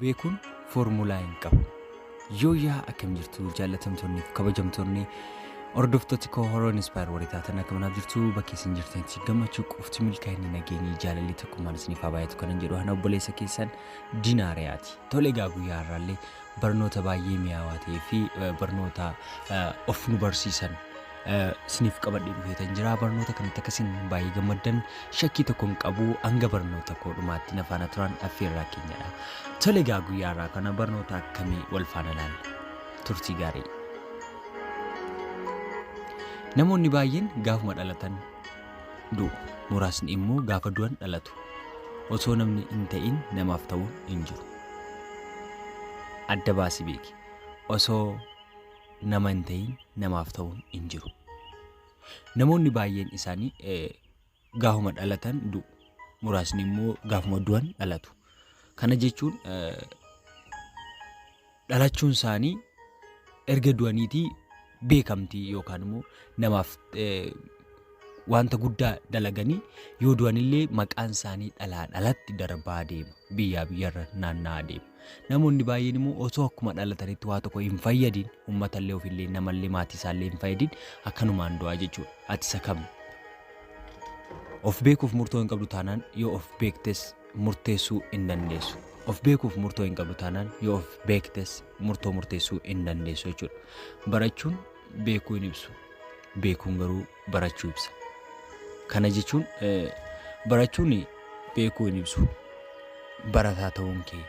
Beekuun foormulaa hin qabu. Yooyyaa akkam jirtu jaallatamtoonni fi kabajamtoonni hordoftooti koo Horoon Inspire warri taatan akka manaaf jirtu bakka isin jirtanitti gammachuu qofti milkaa'inni nageenyi jaalalli tokkummaan isiniif haa baay'atu kanan jedhu ana obboleessa keessan Dinaariyaati. Tole egaa guyyaa har'aallee barnoota baay'ee mi'aawaa ta'ee fi barnoota of nu barsiisan isiniif qabadhee dhufeetan jira. Barnoota kanatti akkasiin baay'ee gammaddan shakkii tokko hin qabu hanga barnoota koo dhumaatti na faana turan affeerraa keenyadha. Tole egaa guyyaa har'aa kana barnoota akkamii wal faana laalla? Turtii gaarii. Namoonni baay'een gaafuma dhalatan du'u. Muraasni immoo gaafa du'an dhalatu. Osoo namni hin ta'in namaaf ta'uun hin jiru. Adda baasii beeki. Osoo nama hin ta'in namaaf ta'uun hin jiru. Namoonni baay'een isaanii gaafuma dhalatan du'u. Muraasni immoo gaafuma du'an dhalatu. Kana jechuun dhalachuun isaanii erga du'aniitii beekamtii yookaan immoo namaaf wanta guddaa dalaganii yoo du'anillee maqaan isaanii dhalaa dhalatti darbaa deema. Biyyaa biyyarra naanna'aa deema. Namoonni baay'een immoo osoo akkuma dhalatanitti waa tokko hin fayyadiin uummatallee ofillee namallee maatii isaallee hin fayyadiin akkanumaan du'aa jechuudha. Ati isa kam? Of beekuuf murtoo hin qabdu taanaan yoo of beektes murteessuu hin dandeessu. Of beekuuf murtoo hin qabdu taanaan yoo of beektes murtoo murteessuu hin dandeessu jechuudha. Barachuun beekuu hin ibsu. Beekuun garuu barachuu ibsa. Kana jechuun barachuun beekuu hin ibsu. Barataa ta'uun kee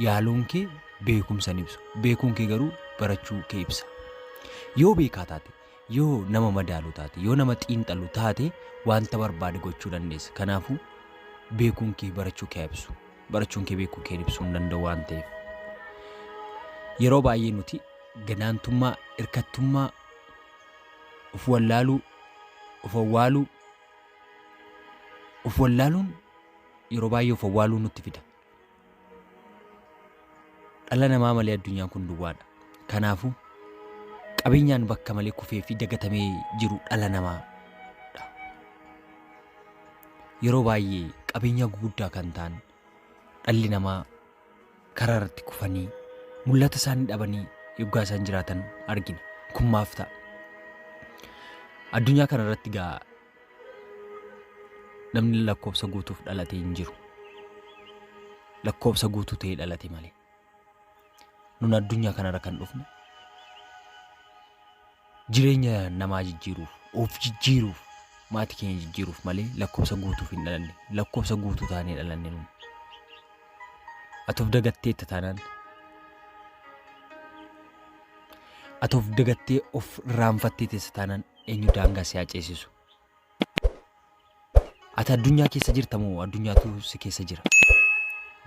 yaaluun kee beekumsa hin ibsu. Beekuun kee garuu barachuu kee ibsa. Yoo beekaa taate, yoo nama madaalu taate, yoo nama xiinxalu taate wanta barbaade gochuu dandeessa. Kanaafuu beekuun kee barachuu kee ibsu. Barachuun kee beekuu kee ibsuu hin danda'u waan ta'eef. Yeroo baay'ee nuti gadaantummaa, hirkattummaa, of wallaaluu, of awwaaluu, of wallaaluun yeroo baay'ee of awwaaluu nutti fida. Dhala namaa malee addunyaan kun duwwaadha. Kanaafuu qabeenyaan bakka malee kufee fi dagatamee jiru dhala namaadha. Yeroo baay'ee qabeenya guguddaa kan ta'an dhalli namaa karaa irratti kufanii mul'ata isaanii dhabanii yoggaa isaan jiraatan argina. Kun maaf ta'a? Addunyaa kana irratti gaa namni lakkoofsa guutuuf dhalate hin jiru. Lakkoofsa guutuu ta'ee dhalate malee. Nun addunyaa kanarra kan dhufne jireenya namaa jijjiiruuf, of jijjiiruuf, maatii keenya jijjiiruuf malee lakkoofsa guutuuf hin dhalanne. Lakkoofsa guutuu taanee dhalanne nun. Ati of dagatteetta taanaan ati of dagattee of irraanfattee teessa taanaan eenyu daangaa si haa ceesisu? Ati addunyaa keessa jirta moo addunyaatu si keessa jira?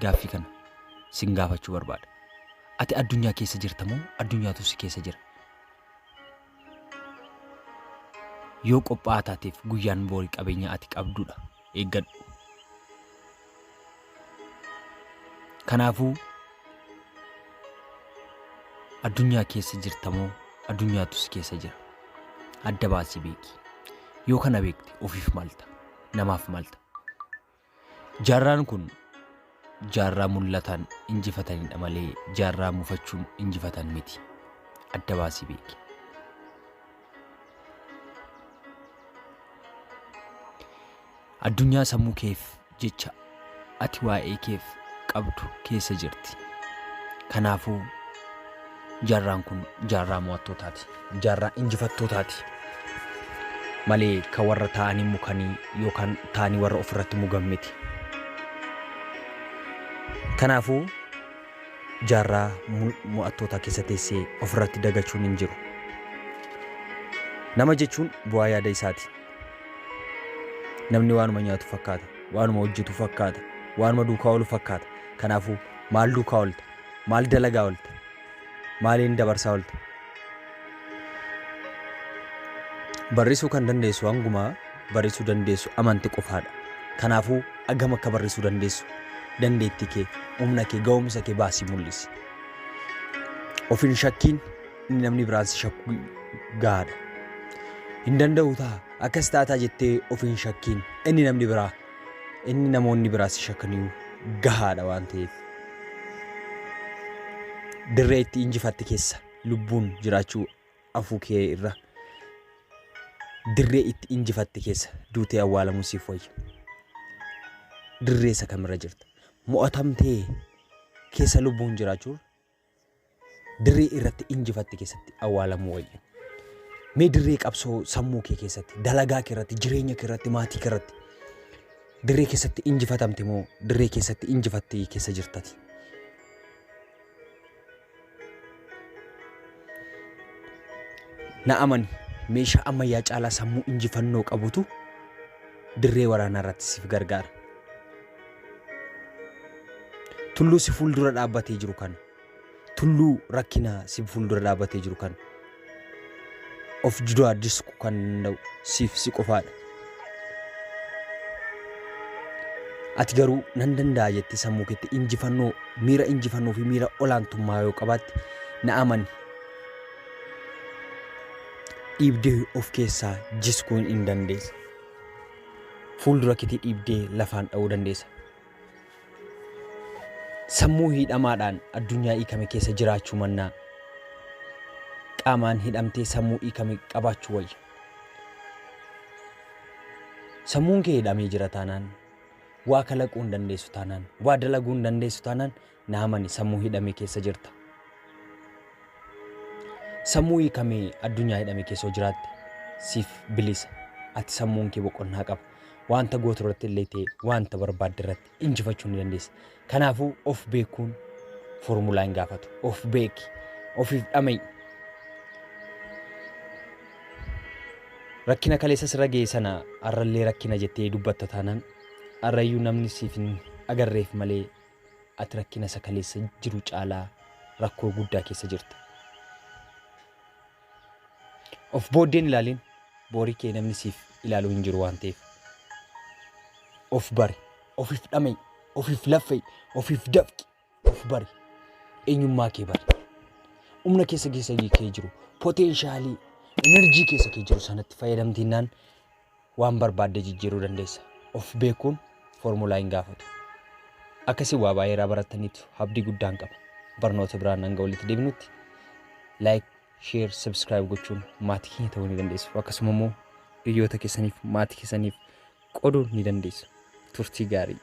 Gaaffii kana sin gaafachuu barbaada. Ati addunyaa keessa jirta moo addunyaatu si keessa jira? Yoo qophaa'aa taateef guyyaan boorii qabeenya ati qabdudha. Eeggadhu. Kanaafuu addunyaa keessa jirta moo addunyaatu si keessa jira? Adda baasii beeki. Yoo kana beekte ofiif malta, namaaf malta. Jaarraan kun jaarraa mul'ataan injifatanidha malee jaarraa mufachuun injifatan miti. Adda baasii beeki. Addunyaa sammuu keef jecha ati waa'ee keef qabdu keessa jirti. Kanaafuu jaarraan kun jaarraa mo'attootaati. Jaarraa injifattootaati. Malee kan warra taa'anii mukanii yookaan taa'anii warra ofirratti mugan miti. Kanaafuu jaarraa mo'attootaa keessa teessee ofirratti dagachuun hin jiru. Nama jechuun bu'aa yaada isaati. Namni waanuma nyaatu fakkaata, waanuma hojjetu fakkaata, waanuma duukaa oolu fakkaata. Kanaafuu maal duukaa oolta? Maal dalagaa oolta? Maaliin dabarsaa oolta? Barreessuu kan dandeessu hanguma barreessuu dandeessu amante qofaadha. Kanaafuu hagam akka barreessuu dandeessu dandeettii kee, humna kee, ga'umsa kee baasii mul'isi. Of hin shakkiin inni namni biraan si shakku gahaadha. Hin danda'u ta'a akkas taataa jettee of hin shakkiin inni namni biraa inni namoonni biraa si shakkaniyyuu gahaadha waan ta'eef. Dirree itti injifatte keessa lubbuun jiraachuu afuu kee irra dirree itti injifatte keessa duutee awwaalamuu siif wayya. Dirree isa kamirra jirta? Mo'atamtee keessa lubbuun jiraachuu dirree irratti injifatte keessatti awwaalamuu wayya. Mee dirree qabsoo sammuu kee keessatti, dalagaa kee irratti, jireenya kee irratti, maatii kee irratti dirree keessatti injifatamte moo dirree keessatti injifattee keessa jirtati? Na amani, meeshaa ammayyaa caalaa sammuu injifannoo qabutu dirree waraanaa irratti siif gargaara. Tulluu si fuuldura dhaabbatee jiru kana, tulluu rakkinaa si fuuldura dhaabbatee jiru kana of duraa disku kan danda'u siif si qofaadha. Ati garuu nan danda'a jettee sammuu keetti injifannoo, miira injifannoo fi miira olaantummaa yoo qabaatte na amani. Dhiibdee of keessaa jiskuu hin dandeessa. Fuuldura keetii dhiibdee lafaan dha'uu dandeessa. Sammuu hidhamaadhaan addunyaa hiikame keessa jiraachuu mannaa qaamaan hidhamtee sammuu hiikame qabaachuu wayya. Sammuun kee hidhamee jira taanaan, waa kalaquu hin dandeessu taanaan, waa dalaguu hin dandeessu taanaan na amani sammuu hidhame keessa jirta. Sammuu hiikamee addunyaa hidhame keessa yoo jiraatte siif bilisa. Ati sammuun kee boqonnaa qaba. Wanta gootu irratti illee ta'e wanta barbaadde irratti injifachuu ni dandeessa. Kanaafuu of beekuun foormulaa hin gaafatu. Of beeki. Ofiif dhama'i. Rakkina kaleessa sirra ga'e sana har'allee rakkina jettee dubbatta taanaan har'ayyuu namni siif hin agarreef malee ati rakkina isa kaleessa jiru caalaa rakkoo guddaa keessa jirta. Of booddeen ilaalin boorii kee namni siif ilaaluu hin jiru waan ta'eef. Of bari, ofiif dhama'i, ofiif laffa'i, ofiif dafqi, of bari. Eenyummaa kee bari. Humna keessa keessa kee jiru, poteenshaalii, enerjii keessa kee jiru sanatti fayyadamtinnaan waan barbaadde jijjiiruu dandeessa. Of beekuun foormulaa hin gaafatu. Akkasii waa baay'ee irraa barattaniitu abdii guddaan qaba. Barnoota biraan hanga walitti deebinutti like, share, subscribe gochuun maatii keenya ta'uu ni dandeessu. Akkasuma immoo hiriyoota keessaniif maatii keessaniif qooduu ni dandeessu. Turtii gaarii.